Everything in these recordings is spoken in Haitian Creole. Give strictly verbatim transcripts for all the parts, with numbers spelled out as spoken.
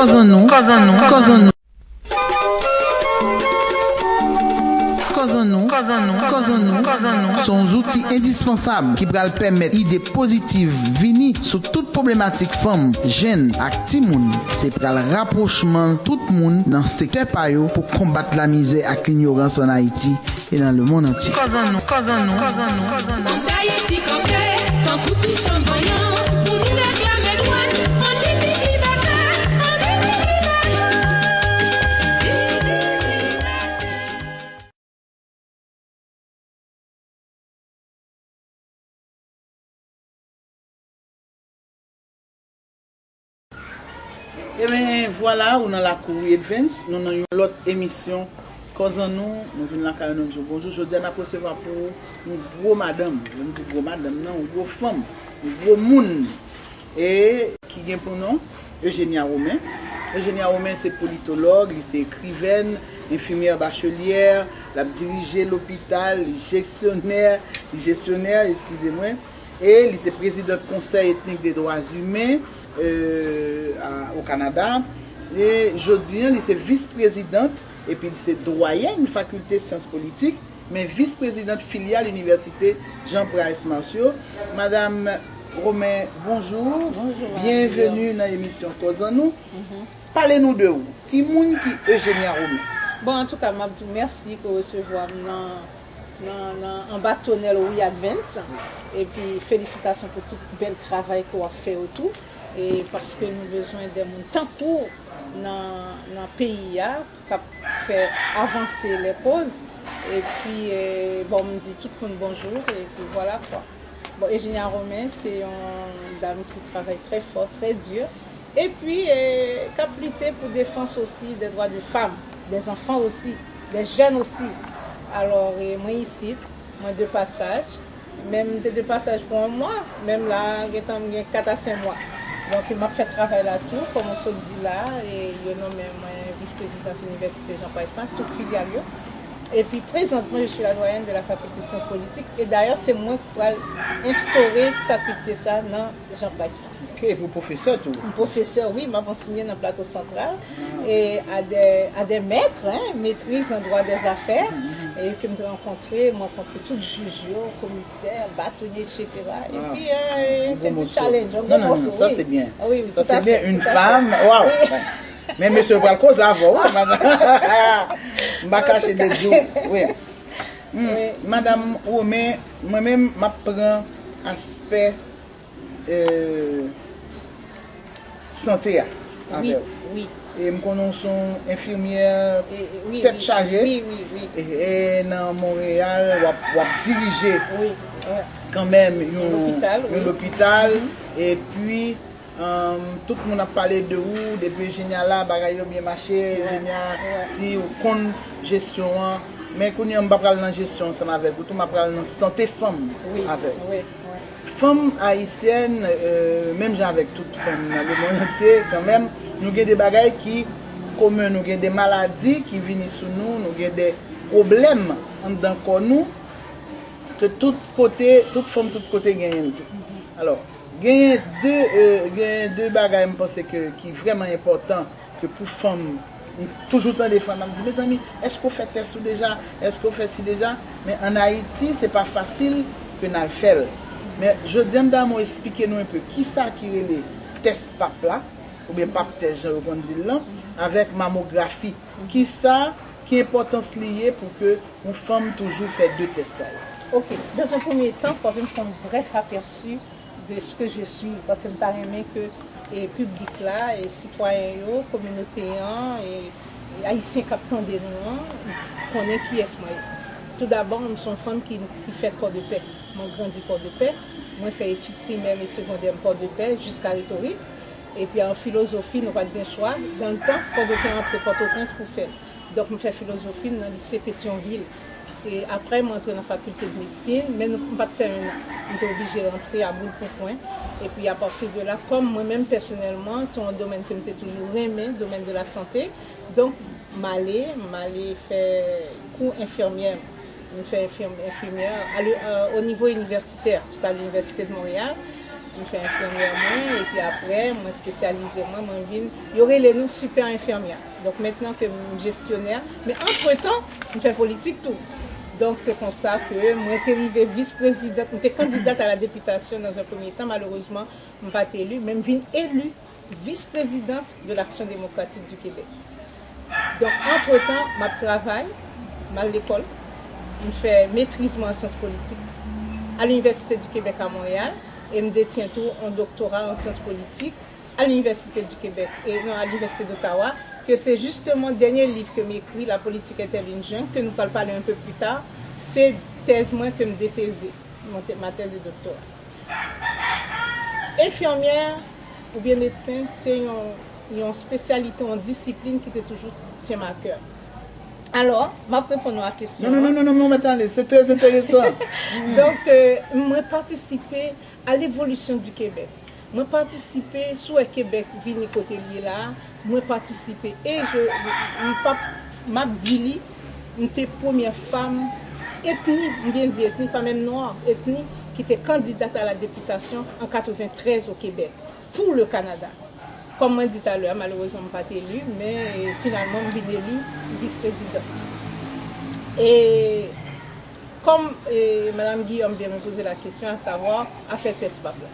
Kòz an nou, kòz an nou, kòz an nou. Kòz an nou, kòz an nou, kòz an nou, se yon zouti endispansab ki pral pèmèt ide pozitif vini sou tout pwoblematik fanm, jenn ak timoun. Se pral rapwochman tout moun nan sektè pa yo pou konbat lamizè ak linyorans an Ayiti e nan lemonn antye. Kòz an nou, kòz an nou, kòz an nou, kòz an nou. Fòk Ayiti kanpe, tankou tou chanvanyan, pou nou reklame dwèt, anti-piki baka, anti-piki baka. Ebyen, vwala, ou nan lakou wi, Edvens. Nou nan yon lòt emisyon Kòz an nou. Nou vin lakay ou, nou di w bonjou. Jodi a, n ap resevwa pou ou yon gwo madanm. Lè m di gwo madanm nan, yon gwo fanm, yon gwo moun. E ki gen pou non Eugenia Romain. Eugenia Romain se politològ, li se ekriven, enfimyè bachelyè, l ap dirije lopital, li jesyonè, li jesyonè, eskize mwen, e li se prezidant Konsèy Etnik de Dwa Imen, euh, a, o Kanada. E jodi a, li se vis prezidant, epi li se dwayèn fakilte syans politik, men vis prezidant filyal Inivèsite Jean Price Marceau. Madam Romain, bonjou. Bonjou, Mario. Byenveni nan emisyon Kòz an nou. Mhm. Pale nou de ou. Ki moun ki Eugenia Romain? Bon, antouka, m ap di w mèsi pou resevwa m nan, nan, nan anba tonèl Wi Advance. Epi, felisitasyon pou tout bèl travay ke w ap fè yo tou. E paske nou bezwen de moun tankou w nan, nan peyi a, k ap fè avanse lèkoz. Epi, e, bon, m di tout moun bonjou, epi vwala kwa. Bon, Eugenia Romain, se yon dam ki travay trè fò, trè di. Epi, e, k ap lite pou defans osi de dwa de fanm, de zanfan osi, de jèn osi. Alò, e, mwen isit, mwen de pasaj. Men m te de pasaj pou yon mwa, men m la, gentan m gen kat a senk mwa. Donk, m ap fè travay la tou, kòm ou sot di la, e yo nonmen mwen vis prezidant Inivèsite Jean Price Mars, tout filyal yo. Epi, prezantman, je suis la doyenne de la faculté de sciences politiques, e dayè, se mwen ki pral enstore fakilte sa nan Jean Price Mars. Ok, epi w pwofesè tou? M pwofesè, wi, m ap ansenye nan Plato Santral, e a de, a de mèt, hein, maîtrise en droit des affaires, e ke m te rankontre, m rankontre tout jij yo, komisè, batonye, et cetera. Epi, e, se du challenge, yon gwo mòso, wi. Sa se byen. Wi, wi, sa se byen, une femme, waw. Wi. Men mesye yo pral koze avè w, wi, madanm. M pa kache de di w, wi. Hmm, wi. Madanm Romain, mwen menm, m ap pran aspè euh, sante a avè w. Wi, wi. E m konnen w se yon enfimyè tèt chaje. Wi, wi, wi. E, e nan Monreyal, w ap, w ap dirije kanmenm yon, yon lopital, wi. Yon lopital. Mhm. Epi, um, tout moun ap pale de ou, depi Eugenia la, bagay yo byen mache, Eugenia, si ou konn jesyon an. Men kounye a, m pa pral nan jesyon ansanm avèk ou tou, m ap pral nan sante fanm avè w. Wi, wi. Fanm ayisyèn, euh, menm jan avèk tout fanm nan lemonn antye, kanmenm, nou gen de bagay ki komen, nou gen de maladi ki vini sou nou, nou gen de pwoblèm anndan kò nou, ke tout kote, tout fanm tout kote genyen l tou. Alò, genyen de, euh, genyen de bagay m panse ke, ki vrèman enpòtan ke pou fanm, m toujou tande fanm ap di, mezanmi, èske w fè tès ou deja? Èske w fè si deja? Men ann Ayiti, se pa fasil ke n al fè l. Men jodi a, m ta renmen w esplike nou enpe kisa ki rele tès pap la, oubyen pap tès, jan yo konn di l lan, avèk mamografi. Kisa, ki enpòtans li ye pou ke yon fanm toujou fè de tès sa yo? Ok, dans un premier temps, fòk m fè yon brèf apèsi de ce que je suis, paske m ta renmen ke, e, piblik la, e, sitwayen yo, kominote an, e, e ayisyen k ap tande nou an, konnen kiyès mwen ye. Toudabò, m se yon fanm ki, ki fèt Pòdepè. Mwen grandi Pòdepè. Mwen fè etid primè e segondè m Pòdepè jiska retorik. Epi an filozofi, nou pa t gen chwa. Dan le tan, fòk ou te antre Pòtoprens pou fè l. Donk, m fè filozofi m nan lise Petyonvil. E aprè, m antre nan fakilte de medsin, men nou, m pa t fè en an. M te oblije rantre a bout pou pwen. Epi, apati de la, kòm mwen menm pèsonèlman, se yon domèn ke m te toujou renmen, domèn de la sante. Donk, m ale, m ale fè kou enfimyè. M fè enfim-, enfimyè a le, euh, au niveau universitaire, c'est à l'Université de Montréal. M fè enfimyè mwen, epi apre, mwen espesyalize mwen, mwen vin, yo rele nou sipè enfimyè. Donk, mentnan ke m jesyonè, men antretan, m fè politik tou. Donk, se konsa ke mwen te rive vis-prezidan, m te kandidat a la députation dans un premier temps, malerezman, m pa t eli, men m vin eli vice-présidente de l'Action démocratique du Québec. Donk, antretan, m ap travay, m al lekòl, m fè metriz mwen an syans politik à l'Université du Québec à Montréal, e m detyen tou yon doktora an syans politik à l'Université du Québec, e non, à l'Université d'Ottawa, ke se jisteman dènye liv ke m ekri, La politique est-elle une jungle, ke nou pral pale un peu plus tard, se tèz mwen ke m deteze, mon thè-, ma thèse de doctorat. Enfimyè oubyen medsen, se yon, yon espesyalite, yon disiplin ki te toujou tyen m a kè. Alò, m ap reponn ou a kesyon Non, non, non, non, non, non, mèt ale, se trè enteresan. Donk, euh, mwen patisipe à l'évolution du Québec. Mwen patisipe, si w wè Kebèk vini kote l ye la a, mwen patisipe. E je, m p ap, m ap di li, m te premyè fanm etni, m byen di etni, pa menm nwa, etni, ki te candidat à la députation en quatre-vingt-treize au Québec, pour le Canada. Kòm mwen di talè a, malerezman, m pa t eli, men, e, finalman, m vin eli vis-prezidan. E kòm, e, Madame Guillaume vient me poser la question, à savoir, afè tès pap la.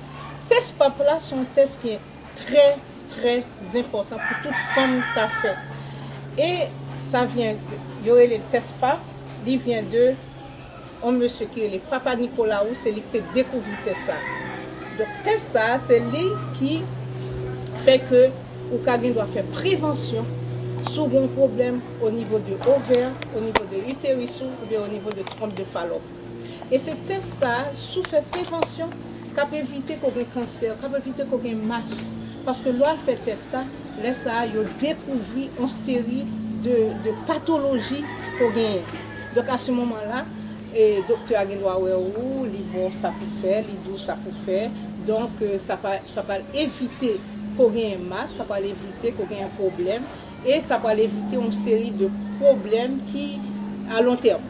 Tès pap la, se yon tès ki trè, trè enpòtan pou tout fanm ta fè. E sa vyen, yo rele l tès pap, li vyen de yon mesye ki rele Papa Nikolaou, se li ki te dekouvri tès sa. Donk, tès sa, se li ki fè ke ou ka gen dwa fè prevansyon si w gen yon pwoblèm o nivo de ovè, o nivo de iteris ou, oubyen o nivo de twonp de falòp. E se tès sa, si w fè prevansyon, k ap evite ke w gen kansè, k ap evite ke w gen mas. Paske lè w al fè tès sa, lè sa a, yo dekouvri yon seri de, de patoloji ke w genyen. Donk, a se moman la, e, doktè a gen dwa wè ou, li ba w sa pou w fè, li di w sa pou w fè. Donk, e, sa pa, sa pral evite ke w genyen mas, sa pral evite ke w genyen pwoblèm, e sa pral evite yon seri de pwoblèm ki a lon tèm.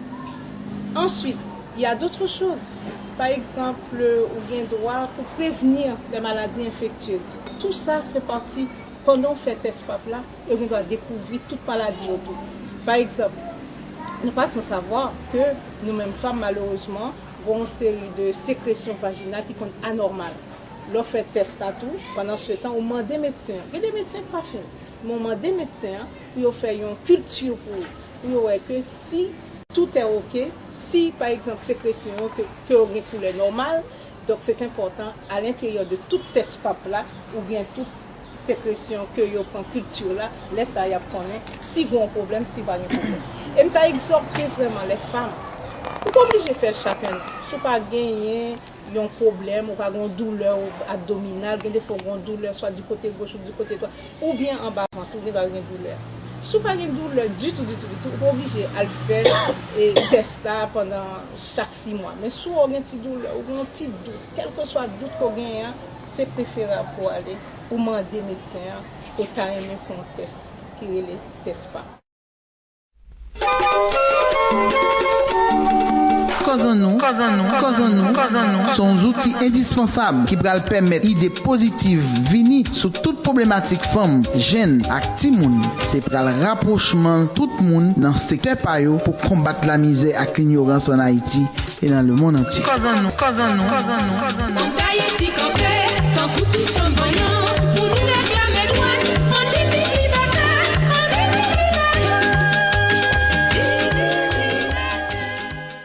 Answit, il y a d'autres choses. Pa egzanp, ou gen dwa pou prevenir les maladies infectieuses. Tou sa fè pati, pandan w fè tès pap la, yo gen dwa dekouvri tout maladi yo tou. Pa egzanp, nou pa san savwa ke nou menm fanm, malerezman, gen yon seri de sekresyon vajinal ki konn anòmal. Lè w fè tès la tou, pandan se tan, ou mande medsen an. Gen de medsen ki pa fin. Men w mande medsen an pou yo fè yon kilti pou ou, pou yo wè ke si tout est ok, si, pa egzanp, sekresyon yo, ke, ke yo gen koulè nòmal, donk, se enpòtan, alenteryè de tout tès pap la, oubyen tout sekresyon ke yo pran kilti la, lè sa a, y ap konnen si gen yon pwoblèm, si pa gen pwoblèm. E m ta egzòte vrèman lè fanm, ou pa oblije fè l chak ennan. Si w pa genyen yon pwoblèm, ou pa gen yon doulè abdominal, gen de fwa w gen yon doulè swa di kote goch ou di kote dwat, oubyen anba vant ou, gen dwa gen doulè. Si w pa gen doulè ditou, ditou, ditou, ou pa oblije al fè, e, tès sa pandan chak sis mwa. Men si w gen ti doulè, ou gen yon ti dout, kèlkeswa dout ke w genyen an, se preferab pou w ale, ou mande medsen an, ou ta renmen fè yon tès ki rele tès pap. Kòz an nou, kòz an nou, kòz an nou, se yon zouti endispansab ki pral pèmèt ide pozitiv vini sou tout pwoblematik fanm, jenn ak timoun. Se pral rapwochman tout moun nan sektè pa yo pou konbat lamizè ak linyorans ann Ayiti e nan lemonn antye. Kòz an nou, kòz an nou, kòz an nou, kòz an nou. Fanm Dayiti kanpe, tankou tout fanm